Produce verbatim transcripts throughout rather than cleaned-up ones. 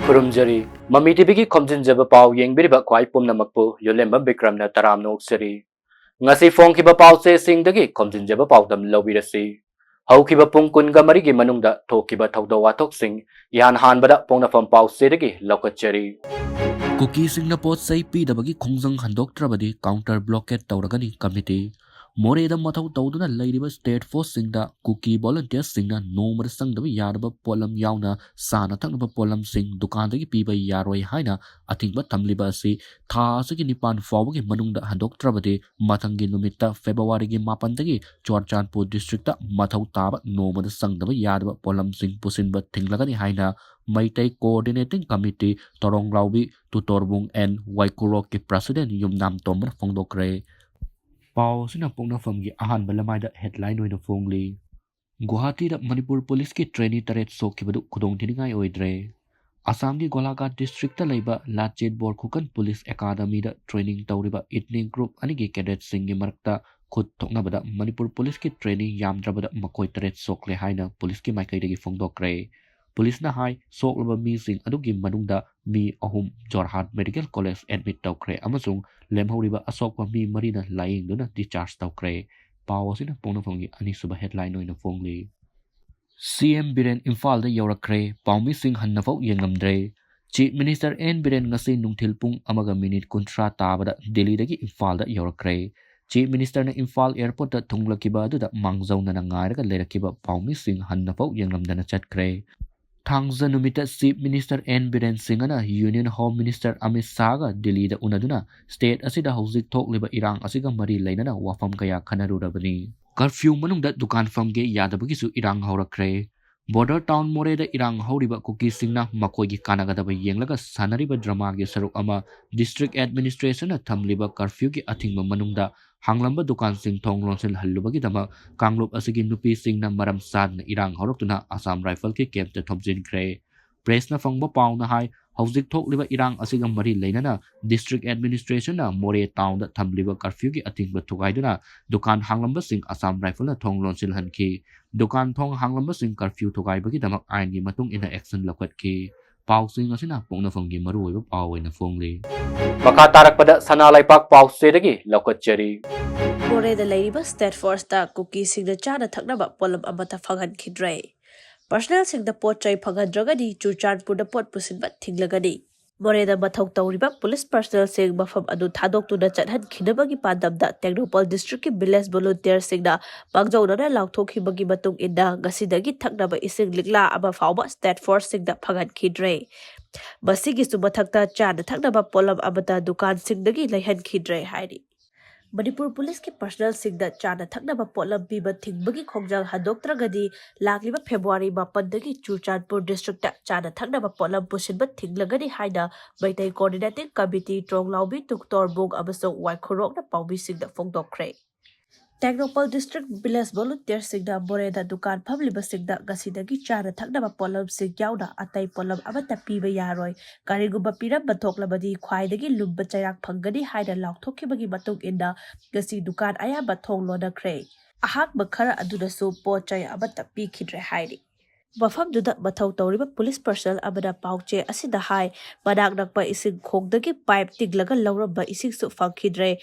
ꯈꯨꯔꯨꯝꯖꯔꯤ꯫ ꯃꯃꯤ ꯇꯤꯚꯤꯒꯤ ꯈꯣꯝꯖꯤꯟꯖꯕ ꯄꯥꯎ ꯌꯦꯡꯕꯤꯔꯤꯕ ꯈ꯭ꯋꯥꯏ ꯄꯨꯝꯅꯃꯛꯄꯨ ꯌꯨꯂꯦꯝꯕꯝ ꯕꯤꯀ꯭ꯔꯝꯅ ꯇꯔꯥꯝꯅ ꯑꯣꯛꯆꯔꯤ꯫ ꯉꯁꯤ ꯐꯣꯡꯈꯤꯕ ꯄꯥꯎꯆꯦꯁꯤꯡꯗꯒꯤ ꯈꯣꯝꯖꯤꯟꯖꯕ ꯄꯥꯎꯗꯝ ꯂꯧꯕꯤꯔꯁꯤ꯫ ꯍꯧꯈꯤꯕ ꯄꯨꯡ ꯀꯨꯟꯒ ꯃꯔꯤꯒꯤ ꯃꯅꯨꯡꯗ ꯊꯣꯛꯈꯤꯕ ꯊꯧꯗꯣꯛ ꯋꯥꯊꯣꯛꯁꯤꯡ ꯏꯍꯥꯟ ꯍꯥꯟꯕꯗ ꯄꯣꯛꯅꯐꯝ ꯄꯥꯎꯆꯦꯗꯒꯤ ꯂꯧꯈꯠꯆꯔꯤ꯫ ꯀꯨꯀꯤꯁꯤꯡꯅ ꯄꯣꯠ ꯆꯩ ꯄꯤꯗꯕꯒꯤ ꯈꯣꯡꯖꯪ ꯍꯟꯗꯣꯛꯇ꯭ꯔꯕꯗꯤ counter blockade ꯇꯧꯔꯒꯅꯤ ꯀꯃꯤꯇꯤ꯫ ꯃꯣꯔꯦꯗ ꯃꯊꯧ ꯇꯧꯗꯨꯅ ꯂꯩꯔꯤꯕ state forceꯁꯤꯡꯗ ꯀꯨꯀꯤ volunteersꯁꯤꯡꯅ ꯅꯣꯡꯃꯗ ꯆꯪꯗꯕ ꯌꯥꯗꯕ ꯄꯣꯠꯂꯝ ꯌꯥꯎꯅ ꯆꯥꯅ ꯊꯛꯅꯕ ꯄꯣꯠꯂꯝꯁꯤꯡ ꯗꯨꯀꯥꯟꯗꯒꯤ ꯄꯤꯕ ꯌꯥꯔꯣꯏ ꯍꯥꯏꯅ ꯑꯊꯤꯡꯕ ꯊꯝꯂꯤꯕ ꯑꯁꯤ ꯊꯥ ꯑꯁꯤꯒꯤ ꯅꯤꯄꯥꯟ ꯐꯥꯎꯕꯒꯤ ꯃꯅꯨꯡꯗ ꯍꯟꯗꯣꯛꯇ꯭ꯔꯕꯗꯤ ꯃꯊꯪꯒꯤ ꯅꯨꯃꯤꯠꯇ Februaryꯒꯤ ꯃꯥꯄꯟꯗꯒꯤ ꯆꯨꯔꯆꯥꯟꯄꯨꯔ districtꯇ ꯃꯊꯧ ꯇꯥꯕ ꯅꯣꯡꯃꯗ ꯆꯪꯗꯕ ꯌꯥꯗꯕ ꯄꯣꯠꯂꯝꯁꯤꯡ ꯄꯨꯁꯤꯟꯕ ꯊꯤꯡꯂꯒꯅꯤ ꯍꯥꯏꯅ Meitei Coordinating Committee Toronglaobi Tutorbung N ꯋꯥꯏꯀꯨꯔꯣꯛꯀꯤ president ꯌꯨꯝꯅꯥꯝ ꯇꯣꯝꯕꯅ ꯐꯣꯡꯗꯣꯛꯈ꯭ꯔꯦ꯫ ꯄꯥꯎ ꯑꯁꯤꯅ ꯄꯣꯛꯅꯐꯝꯒꯤ ꯑꯍꯥꯟꯕ ꯂꯃꯥꯏꯗ headline ꯑꯣꯏꯅ ꯐꯣꯡꯂꯤ꯫ ꯒꯨꯋꯥꯍꯥꯇꯤꯗ ꯃꯅꯤꯄꯨꯔ ꯄꯨꯂꯤꯁꯀꯤ trainee ꯇꯔꯦꯠ ꯁꯣꯛꯈꯤꯕꯗꯨ ꯈꯨꯗꯣꯡꯊꯤꯅꯤꯡꯉꯥꯏ ꯑꯣꯏꯗ꯭ꯔꯦ꯫ ꯑꯁꯥꯝꯒꯤ ꯒꯣꯂꯥꯘꯥꯠ districtꯇ ꯂꯩꯕ ꯂꯥꯆꯦꯠ ꯕꯣꯔꯈꯨꯀꯟ ꯄꯨꯂꯤꯁ ꯑꯦꯀꯥꯗꯃꯤꯗ training ꯇꯧꯔꯤꯕ ethnic group ꯑꯅꯤꯒꯤ cadetꯁꯤꯡꯒꯤ ꯃꯔꯛꯇ ꯈꯨꯠ ꯊꯣꯛꯅꯕꯗ ꯃꯅꯤꯄꯨꯔ ꯄꯨꯂꯤꯁꯀꯤ trainee ꯌꯥꯝꯗ꯭ꯔꯕꯗ ꯃꯈꯣꯏ ꯇꯔꯦꯠ ꯁꯣꯛꯂꯦ ꯍꯥꯏꯅ ꯄꯨꯂꯤꯁꯀꯤ ꯃꯥꯏꯀꯩꯗꯒꯤ ꯐꯣꯡꯗꯣꯛꯈ꯭ꯔꯦ꯫ ꯄꯨꯂꯤꯁꯅ ꯍꯥꯏ, ꯁꯣꯛꯂꯕ ꯃꯤꯁꯤꯡ ꯑꯗꯨꯒꯤ ꯃꯅꯨꯡꯗ ꯃꯤ ꯑꯍꯨꯝ ꯖꯣꯔꯍꯥꯠ medical college admit ꯇꯧꯈ꯭ꯔꯦ ꯑꯃꯁꯨꯡ ꯂꯦꯝꯍꯧꯔꯤꯕ ꯑꯁꯣꯛꯄ ꯃꯤ ꯃꯔꯤꯅ ꯂꯥꯌꯦꯡꯗꯨꯅ discharge ꯇꯧꯈ꯭ꯔꯦ꯫ ꯄꯥꯎ ꯑꯁꯤꯅ ꯄꯣꯛꯅꯐꯝꯒꯤ ꯑꯅꯤꯁꯨꯕ headline ꯑꯣꯏꯅ ꯐꯣꯡꯂꯤ꯫ CM ꯕꯤꯔꯦꯟ ꯏꯝꯐꯥꯜꯗ ꯌꯧꯔꯛꯈ꯭ꯔꯦ, ꯄꯥꯎꯃꯤꯁꯤꯡ ꯍꯟꯅꯐꯥꯎ ꯌꯦꯡꯂꯝꯗ꯭ꯔꯦ꯫ Chief Minister ꯑꯦꯟ ꯕꯤꯔꯦꯟ ꯉꯁꯤ ꯅꯨꯡꯊꯤꯜ ꯄꯨꯡ ꯑꯃꯒ minute ꯀꯨꯟꯊ꯭ꯔꯥ ꯇꯥꯕꯗ ꯗꯤꯜꯂꯤꯗꯒꯤ ꯏꯝꯐꯥꯜꯗ ꯌꯧꯔꯛꯈ꯭ꯔꯦ꯫ Chief Ministerꯅ ꯏꯝꯐꯥꯜ airportꯇ ꯊꯨꯡꯂꯛꯈꯤꯕ ꯑꯗꯨꯗ ꯃꯥꯡꯖꯧꯅꯅ ꯉꯥꯏꯔꯒ ꯂꯩꯔꯛꯈꯤꯕ ꯄꯥꯎꯃꯤꯁꯤꯡ ꯍꯟꯅꯐꯥꯎ ꯌꯦꯡꯂꯝꯗꯅ ꯆꯠꯈ꯭ꯔꯦ꯫ ꯊꯥꯡꯖ ꯅꯨꯃꯤꯠꯇ Chief Minister ꯑꯦꯟ ꯕꯤꯔꯦꯟ ꯁꯤꯡꯍꯅ Union Home Minister ꯑꯃꯤꯠ ꯁꯥꯍꯒ ꯗꯤꯜꯂꯤꯗ ꯎꯅꯗꯨꯅ state ꯑꯁꯤꯗ ꯍꯧꯖꯤꯛ ꯊꯣꯛꯂꯤꯕ ꯏꯔꯥꯡ ꯑꯁꯤꯒ ꯃꯔꯤ ꯂꯩꯅꯅ ꯋꯥꯐꯝ ꯀꯌꯥ ꯈꯟꯅꯔꯨꯔꯕꯅꯤ꯫ Curfew ꯃꯅꯨꯡꯗ ꯗꯨꯀꯥꯟ ꯐꯝꯒꯦ ꯌꯥꯗꯕꯒꯤꯁꯨ ꯏꯔꯥꯡ ꯍꯧꯔꯛꯈ꯭ꯔꯦ꯫ Border town ꯃꯣꯔꯦꯗ ꯏꯔꯥꯡ ꯍꯧꯔꯤꯕ ꯀꯨꯀꯤꯁꯤꯡꯅ ꯃꯈꯣꯏꯒꯤ ꯀꯥꯟꯅꯒꯗꯕ ꯌꯦꯡꯂꯒ ꯁꯥꯟꯅꯔꯤꯕ dramaꯒꯤ ꯁꯔꯨꯛ ꯑꯃ district administrationꯅ ꯊꯝꯂꯤꯕ curfewꯒꯤ ꯑꯊꯤꯡꯕ ꯃꯅꯨꯡꯗ ꯍꯥꯡꯂꯝꯕ ꯗꯨꯀꯥꯟꯁꯤꯡ ꯊꯣꯡ ꯂꯣꯟꯁꯤꯜꯍꯜꯂꯨꯕꯒꯤꯗꯃꯛ ꯀꯥꯡꯂꯨꯞ ꯑꯁꯤꯒꯤ ꯅꯨꯄꯤꯁꯤꯡꯅ ꯃꯔꯝ ꯆꯥꯗꯅ ꯏꯔꯥꯡ ꯍꯧꯔꯛꯇꯨꯅ Assam Riflesꯀꯤ campꯇ ꯊꯣꯝꯖꯤꯟꯈ꯭ꯔꯦ꯫ Pressꯅ ꯐꯪꯕ ꯄꯥꯎꯅ ꯍꯥꯏ, ꯍꯧꯖꯤꯛ ꯊꯣꯛꯂꯤꯕ ꯏꯔꯥꯡ ꯑꯁꯤꯒ ꯃꯔꯤ ꯂꯩꯅꯅ district administrationꯅ ꯃꯣꯔꯦ townꯗ ꯊꯝꯂꯤꯕ curfewꯒꯤ ꯑꯊꯤꯡꯕ ꯊꯨꯒꯥꯏꯗꯨꯅ ꯗꯨꯀꯥꯟ ꯍꯥꯡꯂꯝꯕꯁꯤꯡ Assam Riflesꯅ ꯊꯣꯡ ꯂꯣꯟꯁꯤꯜꯍꯟꯈꯤ꯫ ꯗꯨꯀꯥꯟ ꯊꯣꯡ ꯍꯥꯡꯂꯝꯕꯁꯤꯡ curfew ꯊꯨꯒꯥꯏꯕꯒꯤꯗꯃꯛ ꯑꯥꯏꯟꯒꯤ ꯃꯇꯨꯡ ꯏꯟꯅ action ꯂꯧꯈꯠꯈꯤ꯫ ꯄꯥꯎꯁꯤꯡ ꯑꯁꯤꯅ ꯄꯣꯛꯅꯐꯝꯒꯤ ꯃꯔꯨꯑꯣꯏꯕ ꯄꯥꯎ ꯑꯣꯏꯅ ꯐꯣꯡꯂꯤ꯫ ꯃꯈꯥ ꯇꯥꯔꯛꯄꯗ ꯁꯅꯥ ꯂꯩꯄꯥꯛ ꯄꯥꯎꯆꯦꯗꯒꯤ ꯂꯧꯈꯠꯆꯔꯤ꯫ ꯃꯣꯔꯦꯗ ꯂꯩꯔꯤꯕ ꯁ꯭ꯇꯦꯠ ꯐꯣꯔꯁꯇ ꯀꯨꯀꯤꯁꯤꯡꯅ ꯆꯥꯅ ꯊꯛꯅꯕ ꯄꯣꯠꯂꯝ ꯑꯃꯠꯇ ꯐꯪꯍꯟꯈꯤꯗ꯭ꯔꯦ꯫ ꯄꯔꯁꯅꯦꯜꯁꯤꯡꯗ ꯄꯣꯠ ꯆꯩ ꯐꯪꯍꯟꯗ꯭ꯔꯒꯗꯤ ꯆꯨꯔꯆꯥꯟꯄꯨꯔꯗ ꯄꯣꯠ ꯄꯨꯁꯤꯟꯕ ꯊꯤꯡꯂꯒꯅꯤ꯫ ꯃꯣꯔꯦꯗ ꯃꯊꯧ ꯇꯧꯔꯤꯕ ꯄꯨꯂꯤꯁ ꯄꯔꯁꯅꯦꯜꯁꯤꯡ ꯃꯐꯝ ꯑꯗꯨ ꯊꯥꯗꯣꯛꯇꯨꯅ ꯆꯠꯍꯟꯈꯤꯅꯕꯒꯤ ꯄꯥꯟꯗꯝꯗ ꯇꯦꯡꯅꯧꯄꯜ ꯗꯤꯁꯇ꯭ꯔꯤꯛꯀꯤ ꯚꯤꯂꯦꯖ ꯚꯣꯂꯨꯟꯇꯤꯌꯔꯁꯤꯡꯅ ꯃꯥꯡꯖꯧꯅꯅ ꯂꯥꯎꯊꯣꯛꯈꯤꯕꯒꯤ ꯃꯇꯨꯡ ꯏꯟꯅ ꯉꯁꯤꯗꯒꯤ ꯊꯛꯅꯕ ꯏꯁꯤꯡ ꯂꯤꯛꯂꯥ ꯑꯃ ꯐꯥꯎꯕ ꯁ꯭ꯇꯦꯠ ꯐꯣꯔꯁꯁꯤꯡꯗ ꯐꯪꯍꯟꯈꯤꯗ꯭ꯔꯦ꯫ ꯃꯁꯤꯒꯤꯁꯨ ꯃꯊꯛꯇ ꯆꯥꯅ ꯊꯛꯅꯕ ꯄꯣꯠꯂꯝ ꯑꯃꯠꯇ ꯗꯨꯀꯥꯟꯁꯤꯡꯗꯒꯤ ꯂꯩꯍꯟꯈꯤꯗ꯭ꯔꯦ ꯍꯥꯏꯔꯤ꯫ ꯃꯅꯤꯄꯨꯔ ꯄꯨꯂꯤꯁꯀꯤ ꯄꯔꯁꯅꯦꯜꯁꯤꯡꯗ ꯆꯥꯅ ꯊꯛꯅꯕ ꯄꯣꯠꯂꯝ ꯄꯤꯕ ꯊꯤꯡꯕꯒꯤ ꯈꯣꯡꯖꯪ ꯍꯟꯗꯣꯛꯇ꯭ꯔꯒꯗꯤ ꯂꯥꯛꯂꯤꯕ ꯐꯦꯕ꯭ꯔꯨꯋꯥꯔꯤ ꯃꯥꯄꯟꯗꯒꯤ ꯆꯨꯔꯆꯥꯟꯄꯨꯔ ꯗꯤꯁꯇ꯭ꯔꯤꯛꯇ ꯆꯥꯅ ꯊꯛꯅꯕ ꯄꯣꯠꯂꯝ ꯄꯨꯁꯤꯟꯕ ꯊꯤꯡꯂꯒꯅꯤ ꯍꯥꯏꯅ ꯃꯩꯇꯩ ꯀꯣꯑꯣꯔꯗꯤꯅꯦꯇꯤꯡ ꯀꯃꯤꯇꯤ ꯇ꯭ꯔꯣꯡꯂꯥꯎꯕꯤ ꯇꯨꯛꯇꯣꯔꯕꯨꯡ ꯑꯃꯁꯨꯡ ꯋꯥꯏꯈꯨꯔꯣꯛꯅ ꯄꯥꯎꯃꯤꯁꯤꯡꯗ ꯐꯣꯡꯗꯣꯛꯈ꯭ꯔꯦ꯫ ꯇꯦꯡꯅꯧꯄꯜ ꯗꯤꯁꯇ꯭ꯔꯤꯛ ꯚꯤꯂꯦꯖ ꯚꯣꯂꯨꯟꯇꯤꯌꯔꯁꯤꯡꯅ ꯃꯣꯔꯦꯗ ꯗꯨꯀꯥꯟ ꯐꯝꯂꯤꯕꯁꯤꯡꯗ ꯉꯁꯤꯗꯒꯤ ꯆꯥꯅ ꯊꯛꯅꯕ ꯄꯣꯠꯂꯝꯁꯤꯡ ꯌꯥꯎꯅ ꯑꯇꯩ ꯄꯣꯠꯂꯝ ꯑꯃꯠꯇ ꯄꯤꯕ ꯌꯥꯔꯣꯏ, ꯀꯔꯤꯒꯨꯝꯕ ꯄꯤꯔꯝꯕ ꯊꯣꯛꯂꯕꯗꯤ ꯈ꯭ꯋꯥꯏꯗꯒꯤ ꯂꯨꯝꯕ ꯆꯩꯔꯥꯛ ꯐꯪꯒꯅꯤ ꯍꯥꯏꯅ ꯂꯥꯎꯊꯣꯛꯈꯤꯕꯒꯤ ꯃꯇꯨꯡ ꯏꯟꯅ ꯉꯁꯤ ꯗꯨꯀꯥꯟ ꯑꯌꯥꯝꯕ ꯊꯣꯡ ꯂꯣꯟꯅꯈ꯭ꯔꯦ꯫ ꯑꯍꯥꯡꯕ ꯈꯔ ꯑꯗꯨꯅꯁꯨ ꯄꯣꯠ ꯆꯩ ꯑꯃꯠꯇ ꯄꯤꯈꯤꯗ꯭ꯔꯦ ꯍꯥꯏꯔꯤ꯫ ꯃꯐꯝꯗꯨꯗ ꯃꯊꯧ ꯇꯧꯔꯤꯕ ꯄꯨꯂꯤꯁ ꯄꯔꯁꯅꯦꯜ ꯑꯃꯅ ꯄꯥꯎꯆꯦ ꯑꯁꯤꯗ ꯍꯥꯏ, ꯃꯅꯥꯛ ꯅꯛꯄ ꯏꯁꯤꯡ ꯈꯣꯡꯗꯒꯤ ꯄꯥꯏꯞ ꯇꯤꯡꯂꯒ ꯂꯧꯔꯝꯕ ꯏꯁꯤꯡꯁꯨ ꯐꯪꯈꯤꯗ꯭ꯔꯦ꯫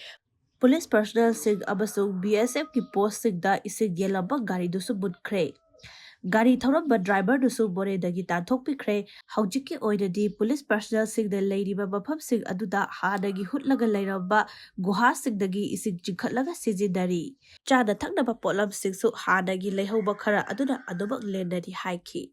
ꯄꯨꯂꯤꯁ ꯄꯔꯁꯅꯦꯜꯁꯤꯡ ꯑꯃꯁꯨꯡ ꯕꯤ ꯑꯦꯁ ꯑꯦꯐꯀꯤ ꯄꯣꯁꯁꯤꯡꯗ ꯏꯁꯤꯡ ꯌꯦꯜꯂꯝꯕ ꯒꯥꯔꯤꯗꯨꯁꯨ ꯃꯨꯠꯈ꯭ꯔꯦ꯫ ꯒꯥꯔꯤ ꯊꯧꯔꯝꯕ ꯗ꯭ꯔꯥꯏꯚꯔꯗꯨꯁꯨ ꯃꯣꯔꯦꯗꯒꯤ ꯇꯥꯟꯊꯣꯛꯄꯤꯈ꯭ꯔꯦ꯫ ꯍꯧꯖꯤꯛꯀꯤ ꯑꯣꯏꯅꯗꯤ ꯄꯨꯂꯤꯁ ꯄꯔꯁꯅꯦꯜꯁꯤꯡꯅ ꯂꯩꯔꯤꯕ ꯃꯐꯝꯁꯤꯡ ꯑꯗꯨꯗ ꯍꯥꯟꯅꯒꯤ ꯍꯨꯠꯂꯒ ꯂꯩꯔꯝꯕ ꯒꯨꯍꯥꯁꯤꯡꯗꯒꯤ ꯏꯁꯤꯡ ꯆꯤꯡꯈꯠꯂꯒ ꯁꯤꯖꯤꯟꯅꯔꯤ꯫ ꯆꯥꯅ ꯊꯛꯅꯕ ꯄꯣꯠꯂꯝꯁꯤꯡꯁꯨ ꯍꯥꯟꯅꯒꯤ ꯂꯩꯍꯧꯕ ꯈꯔ ꯑꯗꯨꯅ ꯑꯗꯨꯃꯛ ꯂꯦꯟꯅꯔꯤ ꯍꯥꯏꯈꯤ꯫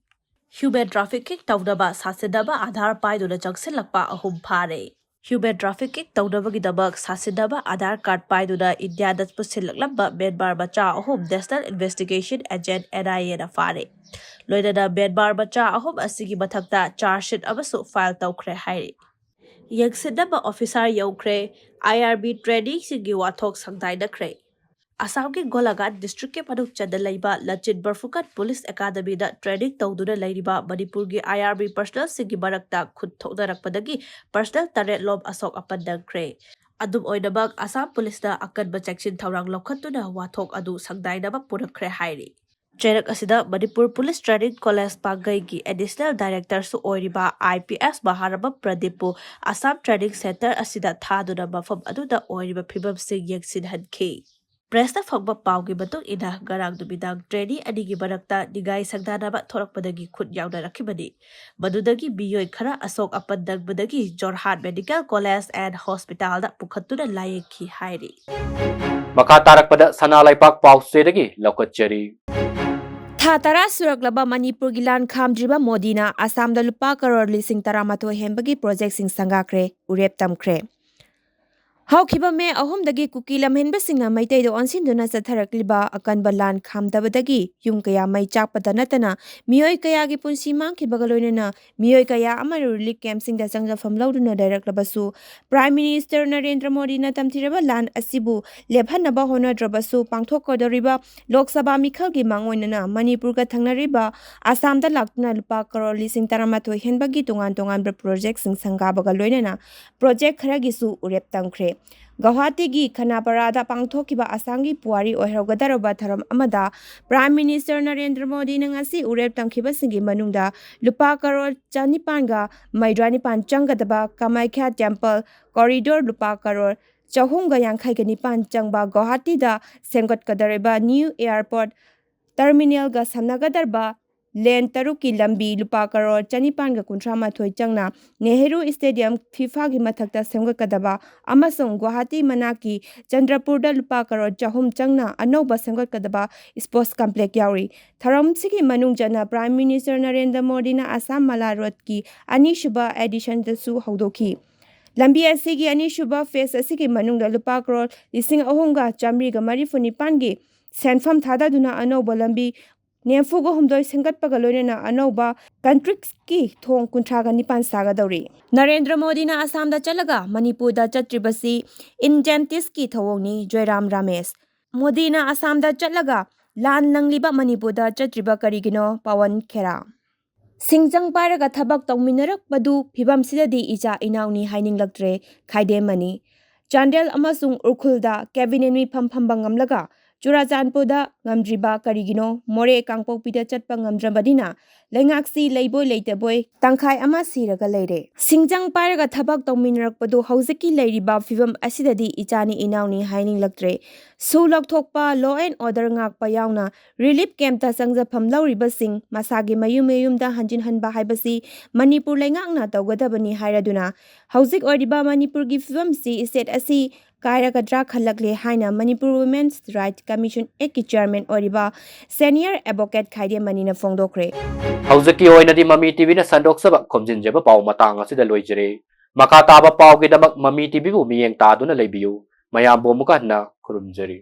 ꯍ꯭ꯌꯨꯃꯦꯟ ꯇ꯭ꯔꯥꯐꯤꯀꯤꯡ ꯇꯧꯅꯕ ꯁꯥꯁꯤꯟꯅꯕ ꯑꯥꯙꯥꯔ ꯄꯥꯏꯗꯨꯅ ꯆꯪꯁꯤꯜꯂꯛꯄ ꯑꯍꯨꯝ ꯐꯥꯔꯦ꯫ ꯍ꯭ꯌꯨꯃꯦꯟ ꯇ꯭ꯔꯥꯐꯤꯀꯤꯡ ꯇꯧꯅꯕꯒꯤꯗꯃꯛ ꯁꯥꯁꯤꯟꯅꯕ ꯑꯥꯙꯥꯔ ꯀꯥꯔꯗ ꯄꯥꯏꯗꯨꯅ ꯏꯟꯗꯤꯌꯥꯗ ꯄꯨꯁꯤꯜꯂꯛꯂꯝꯕ ꯃ꯭ꯌꯥꯟꯃꯥꯔ ꯃꯆꯥ ꯑꯍꯨꯝ ꯅꯦꯁꯅꯦꯜ ꯏꯟꯚꯦꯁꯇꯤꯒꯦꯁꯟ ꯑꯦꯖꯦꯟ, ꯑꯦꯟ ꯑꯥꯏ ꯑꯦꯅ ꯐꯥꯔꯦ꯫ ꯂꯣꯏꯅꯅ ꯃ꯭ꯌꯥꯟꯃꯥꯔ ꯃꯆꯥ ꯑꯍꯨꯝ ꯑꯁꯤꯒꯤ ꯃꯊꯛꯇ ꯆꯥꯔꯖ ꯁꯤꯠ ꯑꯃꯁꯨ ꯐꯥꯏꯜ ꯇꯧꯈ꯭ꯔꯦ ꯍꯥꯏꯔꯤ꯫ ꯌꯦꯡꯁꯤꯟꯅꯕ ꯑꯣꯐꯤꯁꯥꯔ ꯌꯧꯈ꯭ꯔꯦ꯫ ꯑꯥꯏ ꯑꯥꯔ ꯕꯤ ꯇ꯭ꯔꯦꯅꯤꯁꯤꯡꯒꯤ ꯋꯥꯊꯣꯛ ꯁꯪꯗꯥꯏꯅꯈ꯭ꯔꯦ꯫ ꯑꯁꯥꯝꯒꯤ ꯒꯣꯂꯥꯘꯥꯠ ꯗꯤꯁꯇ꯭ꯔꯤꯛꯀꯤ ꯃꯅꯨꯡ ꯆꯟꯅ ꯂꯩꯕ ꯂꯆꯤꯟ ꯕꯔꯐꯨꯀꯟ ꯄꯨꯂꯤꯁ ꯑꯦꯀꯥꯗꯃꯤꯗ ꯇ꯭ꯔꯦꯅꯤꯡ ꯇꯧꯗꯨꯅ ꯂꯩꯔꯤꯕ ꯃꯅꯤꯄꯨꯔꯒꯤ ꯑꯥꯏ ꯑꯥꯔ ꯕꯤ ꯄꯔꯁꯅꯦꯜꯁꯤꯡꯒꯤ ꯃꯔꯛꯇ ꯈꯨꯠ ꯊꯣꯛꯅꯔꯛꯄꯗꯒꯤ ꯄꯔꯁꯅꯦꯜ ꯇꯔꯦꯠ ꯂꯣꯝ ꯑꯁꯣꯛ ꯑꯄꯟ ꯅꯪꯈ꯭ꯔꯦ꯫ ꯑꯗꯨꯝ ꯑꯣꯏꯅꯃꯛ, ꯑꯁꯥꯝ ꯄꯨꯂꯤꯁꯅ ꯑꯀꯟꯕ ꯆꯦꯛꯁꯤꯟ ꯊꯧꯔꯥꯡ ꯂꯧꯈꯠꯇꯨꯅ ꯋꯥꯊꯣꯛ ꯑꯗꯨ ꯁꯪꯗꯥꯏꯅꯕ ꯄꯨꯔꯛꯈ꯭ꯔꯦ ꯍꯥꯏꯔꯤ꯫ ꯆꯩꯔꯛ ꯑꯁꯤꯗ ꯃꯅꯤꯄꯨꯔ ꯄꯨꯂꯤꯁ ꯇ꯭ꯔꯦꯅꯤꯡ ꯀꯣꯂꯦꯖ ꯄꯥꯡꯒꯩꯒꯤ ꯑꯦꯗꯤꯁꯅꯦꯜ ꯗꯥꯏꯔꯦꯛꯇꯔꯁꯨ ꯑꯣꯏꯔꯤꯕ ꯑꯥꯏ ꯄꯤ ꯑꯦꯁ ꯃꯍꯥꯔꯥꯕꯝ ꯄ꯭ꯔꯗꯤꯞꯄꯨ ꯑꯁꯥꯝ ꯇ꯭ꯔꯦꯅꯤꯡ ꯁꯦꯟꯇꯔ ꯑꯁꯤꯗ ꯊꯥꯗꯨꯅ ꯃꯐꯝ ꯑꯗꯨꯗ ꯑꯣꯏꯔꯤꯕ ꯐꯤꯕꯝꯁꯤꯡ ꯌꯦꯡꯁꯤꯟꯍꯟꯈꯤ꯫ ꯄ꯭ꯔꯦꯁꯇ ꯐꯪꯕ ꯄꯥꯎꯒꯤ ꯃꯇꯨꯡ ꯏꯟꯅ, ꯉꯔꯥꯡ ꯅꯨꯃꯤꯗꯥꯡ ꯇ꯭ꯔꯦꯅꯤ ꯑꯅꯤꯒꯤ ꯃꯔꯛꯇ ꯅꯤꯡꯉꯥꯏ ꯁꯪꯗꯥꯅꯕ ꯊꯣꯔꯛꯄꯗꯒꯤ ꯈꯨꯠ ꯌꯥꯎꯅꯔꯛꯈꯤꯕꯅꯤ꯫ ꯃꯗꯨꯗꯒꯤ ꯃꯤꯑꯣꯏ ꯈꯔ ꯑꯁꯣꯛ ꯑꯄꯟ ꯅꯪꯕꯗꯒꯤ ꯖꯣꯔꯍꯥꯠ ꯃꯦꯗꯤꯀꯦꯜ ꯀꯣꯂꯦꯖ ꯑꯦꯟ ꯍꯣꯁꯄꯤꯇꯥꯜꯗ ꯄꯨꯈꯠꯇꯨꯅ ꯂꯥꯌꯦꯡꯈꯤ ꯍꯥꯏꯔꯤ꯫ ꯃꯈꯥ ꯇꯥꯔꯛꯄꯗ ꯁꯅꯥ ꯂꯩꯄꯥꯛ ꯄꯥꯎꯆꯦꯗꯒꯤ ꯂꯧꯈꯠꯆꯔꯤ꯫ ꯊꯥ ꯇꯔꯥ ꯁꯨꯔꯛꯂꯕ ꯃꯅꯤꯄꯨꯔꯒꯤ ꯂꯥꯟ ꯈꯥꯝꯗ꯭ꯔꯤꯕ ꯃꯣꯗꯤꯅ ꯑꯁꯥꯝꯗ ꯂꯨꯄꯥ ꯀꯔꯣꯔ ꯂꯤꯁꯤꯡ ꯇꯔꯥꯃꯥꯊꯣꯏ ꯍꯦꯟꯕꯒꯤ ꯄ꯭ꯔꯣꯖꯦꯛꯁꯤꯡ ꯁꯪꯒꯥꯈ꯭ꯔꯦ, ꯎꯔꯦꯞ ꯇꯝꯈ꯭ꯔꯦ꯫ ꯍꯧꯈꯤꯕ ꯃꯦ ꯑꯍꯨꯝꯗꯒꯤ ꯀꯨꯀꯤ ꯂꯝꯍꯦꯟꯕꯁꯤꯡꯅ ꯃꯩꯇꯩꯗ ꯑꯣꯟꯁꯤꯟꯗꯨꯅ ꯆꯠꯊꯔꯛꯂꯤꯕ ꯑꯀꯟꯕ ꯂꯥꯟ ꯈꯥꯝꯗꯕꯗꯒꯤ ꯌꯨꯝ ꯀꯌꯥ ꯃꯩ ꯆꯥꯛꯄꯗ ꯅꯠꯇꯅ ꯃꯤꯑꯣꯏ ꯀꯌꯥꯒꯤ ꯄꯨꯟꯁꯤ ꯃꯥꯡꯈꯤꯕꯒ ꯂꯣꯏꯅꯅ ꯃꯤꯑꯣꯏ ꯀꯌꯥ ꯑꯃ ꯔꯤꯂꯤꯐ ꯀꯦꯝꯞꯁꯤꯡꯗ ꯆꯪꯖꯐꯝ ꯂꯧꯗꯨꯅ ꯂꯩꯔꯛꯂꯕꯁꯨ, ꯄ꯭ꯔꯥꯏꯝ ꯃꯤꯅꯤꯁꯇꯔ ꯅꯔꯦꯟꯗ꯭ꯔ ꯃꯣꯗꯤꯅ ꯇꯝꯊꯤꯔꯕ ꯂꯥꯟ ꯑꯁꯤꯕꯨ ꯂꯦꯞꯍꯟꯅꯕ ꯍꯣꯠꯅꯗ꯭ꯔꯕꯁꯨ, ꯄꯥꯡꯊꯣꯛꯀꯗꯧꯔꯤꯕ ꯂꯣꯛ ꯁꯚꯥ ꯃꯤꯈꯜꯒꯤ ꯃꯥꯡꯑꯣꯏꯅꯅ ꯃꯅꯤꯄꯨꯔꯒ ꯊꯪꯅꯔꯤꯕ ꯑꯁꯥꯝꯗ ꯂꯥꯛꯇꯨꯅ ꯂꯨꯄꯥ ꯀꯔꯣꯔ ꯂꯤꯁꯤꯡ ꯇꯔꯥꯃꯥꯊꯣꯏ ꯍꯦꯟꯕꯒꯤ ꯇꯣꯉꯥꯟ ꯇꯣꯉꯥꯟꯕ ꯄ꯭ꯔꯣꯖꯦꯛꯁꯤꯡ ꯁꯪꯒꯥꯕꯒ ꯂꯣꯏꯅꯅ ꯄ꯭ꯔꯣꯖꯦꯛ ꯈꯔꯒꯤꯁꯨ ꯎꯔꯦꯞ ꯇꯝꯈ꯭ꯔꯦ꯫ ꯒꯧꯍꯥꯇꯤꯒꯤ ꯈꯅꯥꯄꯥꯔꯥꯗ ꯄꯥꯡꯊꯣꯛꯈꯤꯕ ꯑꯁꯥꯝꯒꯤ ꯄꯨꯋꯥꯔꯤ ꯑꯣꯏꯍꯧꯒꯗꯧꯔꯕ ꯊꯧꯔꯝ ꯑꯃꯗ ꯄ꯭ꯔꯥꯏꯝ ꯃꯤꯅꯤꯁꯇꯔ ꯅꯔꯦꯟꯗ꯭ꯔ ꯃꯣꯗꯤꯅ ꯉꯁꯤ ꯎꯔꯦꯞ ꯇꯝꯈꯤꯕꯁꯤꯡꯒꯤ ꯃꯅꯨꯡꯗ ꯂꯨꯄꯥ ꯀꯔꯣꯔ ꯆꯅꯤꯄꯥꯟꯒ ꯃꯧꯗ꯭ꯔꯥ ꯅꯤꯄꯥꯟ ꯆꯪꯒꯗꯕ ꯀꯃꯥꯈ꯭ꯌꯥ ꯇꯦꯝꯄꯜ ꯀꯣꯔꯤꯗꯣꯔ, ꯂꯨꯄꯥ ꯀꯔꯣꯔ ꯆꯍꯨꯝꯒ ꯌꯥꯡꯈꯩꯒ ꯅꯤꯄꯥꯟ ꯆꯪꯕ ꯒꯧꯍꯥꯇꯤꯗ ꯁꯦꯝꯒꯠꯀꯗꯧꯔꯤꯕ ꯅ꯭ꯌꯨ ꯑꯦꯌꯔꯄꯣꯔꯠ ꯇꯔꯃꯤꯅꯦꯜꯒ ꯁꯝꯅꯒꯗꯧꯔꯕ ꯂꯦꯟ ꯇꯔꯨꯛꯀꯤ ꯂꯝꯕꯤ ꯂꯨꯄꯥ ꯀꯔꯣꯔ ꯆꯅꯤꯄꯥꯟꯒ ꯀꯨꯟꯊ꯭ꯔꯥ ꯃꯥꯊꯣꯏ ꯆꯪꯅ ꯅꯦꯍꯔꯨ ꯁ꯭ꯇꯦꯗꯤꯌꯝ ꯐꯤꯐꯥꯒꯤ ꯃꯊꯛꯇ ꯁꯦꯝꯒꯠꯀꯗꯕ ꯑꯃꯁꯨꯡ ꯒꯨꯋꯥꯍꯥꯇꯤ ꯃꯅꯥꯛꯀꯤ ꯆꯟꯗ꯭ꯔꯄꯨꯔꯗ ꯂꯨꯄꯥ ꯀꯔꯣꯔ ꯆꯍꯨꯝ ꯆꯪꯅ ꯑꯅꯧꯕ ꯁꯦꯝꯒꯠꯀꯗꯕ ꯁ꯭ꯄꯣꯔꯠꯁ ꯀꯝꯄ꯭ꯂꯦꯛꯁ ꯌꯥꯎꯔꯤ꯫ ꯊꯧꯔꯝꯁꯤꯒꯤ ꯃꯅꯨꯡ ꯆꯟꯅ ꯄ꯭ꯔꯥꯏꯝ ꯃꯤꯅꯤꯁꯇꯔ ꯅꯔꯦꯟꯗ꯭ꯔ ꯃꯣꯗꯤꯅ ꯑꯁꯥꯝ ꯃꯂꯥ ꯔꯣꯗꯀꯤ ꯑꯅꯤꯁꯨꯕ ꯑꯦꯗꯤꯁꯟꯗꯁꯨ ꯍꯧꯗꯣꯛꯈꯤ꯫ ꯂꯝꯕꯤ ꯑꯁꯤꯒꯤ ꯑꯅꯤꯁꯨꯕ ꯐꯦꯖ ꯑꯁꯤꯒꯤ ꯃꯅꯨꯡꯗ ꯂꯨꯄꯥ ꯀꯔꯣꯔ ꯂꯤꯁꯤꯡ ꯑꯍꯨꯝꯒ ꯆꯥꯃꯔꯤꯒ ꯃꯔꯤꯐꯨ ꯅꯤꯄꯥꯟꯒꯤ ꯁꯦꯟꯐꯝ ꯊꯥꯗꯗꯨꯅ ꯑꯅꯧꯕ ꯂꯝꯕꯤ ꯅꯤꯐꯨꯒ ꯍꯨꯝꯗꯣꯏ ꯁꯦꯝꯒꯠꯄꯒ ꯂꯣꯏꯅꯅ ꯑꯅꯧꯕ ꯀꯟꯀ꯭ꯔꯤꯠꯀꯤ ꯊꯣꯡ ꯀꯨꯟꯊ꯭ꯔꯥꯒ ꯅꯤꯄꯥꯟ ꯁꯥꯒꯗꯧꯔꯤ꯫ ꯅꯔꯦꯟꯗ꯭ꯔ ꯃꯣꯗꯤꯅ ꯑꯁꯥꯝꯗ ꯆꯠꯂꯒ ꯃꯅꯤꯄꯨꯔꯗ ꯆꯠꯇ꯭ꯔꯤꯕꯁꯤ ꯏꯟꯖꯁꯇꯤꯁꯀꯤ ꯊꯧꯑꯣꯡꯅꯤ, ꯖꯣꯏꯔꯥꯝ ꯔꯥꯃꯦꯁ꯫ ꯃꯣꯗꯤꯅ ꯑꯁꯥꯝꯗ ꯆꯠꯂꯒ ꯂꯥꯟ ꯅꯪꯂꯤꯕ ꯃꯅꯤꯄꯨꯔꯗ ꯆꯠꯇ꯭ꯔꯤꯕ ꯀꯔꯤꯒꯤꯅꯣ, ꯄꯋꯟ ꯈꯦꯔꯥ꯫ ꯁꯤꯡꯖꯪ ꯄꯥꯏꯔꯒ ꯊꯕꯛ ꯇꯧꯃꯤꯟꯅꯔꯛꯄꯗꯨ ꯐꯤꯕꯝꯁꯤꯗꯗꯤ ꯏꯆꯥ ꯏꯅꯥꯎꯅꯤ ꯍꯥꯏꯅꯤꯡꯂꯛꯇ꯭ꯔꯦ, ꯈꯥꯏꯗꯦꯝꯃꯅꯤ꯫ ꯆꯥꯟꯗꯦꯜ ꯑꯃꯁꯨꯡ ꯎꯈ꯭ꯔꯨꯜꯗ ꯀꯦꯕꯤꯅꯦꯠ ꯃꯤꯐꯝ ꯐꯝꯕ ꯉꯝꯂꯒ ꯆꯨꯔꯥꯆꯥꯟꯄꯨꯔꯗ ꯉꯝꯗ꯭ꯔꯤꯕ ꯀꯔꯤꯒꯤꯅꯣ? ꯃꯣꯔꯦ ꯀꯥꯡꯄꯣꯛꯄꯤꯗ ꯆꯠꯄ ꯉꯝꯗ꯭ꯔꯕꯅꯤꯅ ꯂꯩꯉꯥꯛꯁꯤ ꯂꯩꯕꯣꯏ ꯂꯩꯇꯕꯣꯏ ꯇꯪꯈꯥꯏ ꯑꯃ ꯁꯤꯔꯒ ꯂꯩꯔꯦ꯫ ꯁꯤꯡꯖꯪ ꯄꯥꯏꯔꯒ ꯊꯕꯛ ꯇꯧꯃꯤꯟꯅꯔꯛꯄꯗꯨ ꯍꯧꯖꯤꯛꯀꯤ ꯂꯩꯔꯤꯕ ꯐꯤꯕꯝ ꯑꯁꯤꯗꯗꯤ ꯏꯆꯥꯅꯤ ꯏꯅꯥꯎꯅꯤ ꯍꯥꯏꯅꯤꯡꯂꯛꯇ꯭ꯔꯦ꯫ ꯁꯨ ꯂꯧꯊꯣꯛꯄ, law and order ꯉꯥꯛꯄ ꯌꯥꯎꯅ relief camp ꯇ ꯆꯪꯖꯐꯝ ꯂꯧꯔꯤꯕꯁꯤꯡ ꯃꯁꯥꯒꯤ ꯃꯌꯨꯝ ꯃꯌꯨꯝꯗ ꯍꯟꯖꯤꯟꯍꯟꯕ ꯍꯥꯏꯕꯁꯤ ꯃꯅꯤꯄꯨꯔ ꯂꯩꯉꯥꯛꯅ ꯇꯧꯒꯗꯕꯅꯤ ꯍꯥꯏꯔꯗꯨꯅ ꯍꯧꯖꯤꯛ ꯑꯣꯏꯔꯤꯕ ꯃꯅꯤꯄꯨꯔꯒꯤ ꯐꯤꯕꯝꯁꯤ state ꯑꯁꯤ ꯀꯥꯏꯔꯒꯗ꯭ꯔꯥ ꯈꯜꯂꯛꯂꯦ ꯍꯥꯏꯅ Manipur Women's Right Commission ꯑꯦꯛꯀꯤ chairman ꯑꯣꯏꯔꯤꯕ senior advocate ꯈꯥꯏꯗꯦꯝꯃꯅꯤꯅ ꯐꯣꯡꯗꯣꯛꯈ꯭ꯔꯦ꯫ ꯍꯧꯖꯤꯛꯀꯤ ꯑꯣꯏꯅꯗꯤ ꯃꯃꯤ ꯇꯤꯚꯤꯅ ꯁꯟꯗꯣꯛꯆꯕ ꯈꯣꯝꯖꯤꯟꯖꯕ ꯄꯥꯎ ꯃꯇꯥꯡ ꯑꯁꯤꯗ ꯂꯣꯏꯖꯔꯦ꯫ ꯃꯈꯥ ꯇꯥꯕ ꯄꯥꯎꯒꯤꯗꯃꯛ ꯃꯃꯤ ꯇꯤꯚꯤꯕꯨ ꯃꯤꯠꯌꯦꯡ ꯇꯥꯗꯨꯅ ꯂꯩꯕꯤꯌꯨ꯫ ꯃꯌꯥꯝꯕꯨ ꯑꯃꯨꯛꯀ ꯍꯟꯅ ꯈꯨꯔꯨꯝꯖꯔꯤ꯫